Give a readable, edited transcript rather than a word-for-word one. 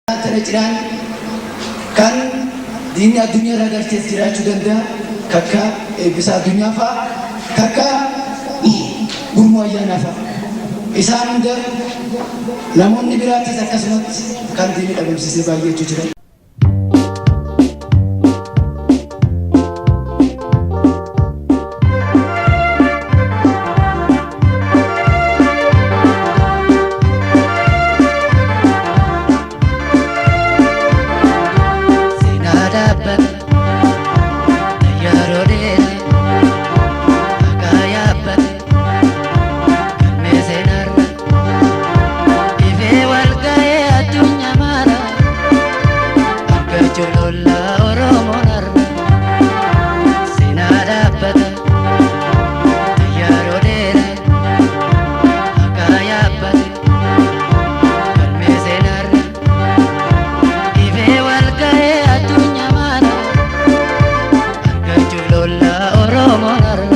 Tana cinaan kan diinni addunyaa irraa galchees jiraachuu danda'a. Kakka Eebbisaa Addunyaa fa'a, kakka Gurmuu Ayyaanaa fa'a. Isaan hunda namoonni biraattis akkasumatti kan diinni dhabamsiisee baay'eetu jira. Seenaa dhaabbata yeroo dheeraa maqaa yaabbate galmee seenaarra ifee wal ga'ee addunyaa maara argachuu lollaa Oromoon har'a. Seenaa dhaabbata yeroo dheeraa maqaa yaabbate galmee seenaarra ifee wal ga'ee addunyaa maara argachuu lollaa Oromoon har'a.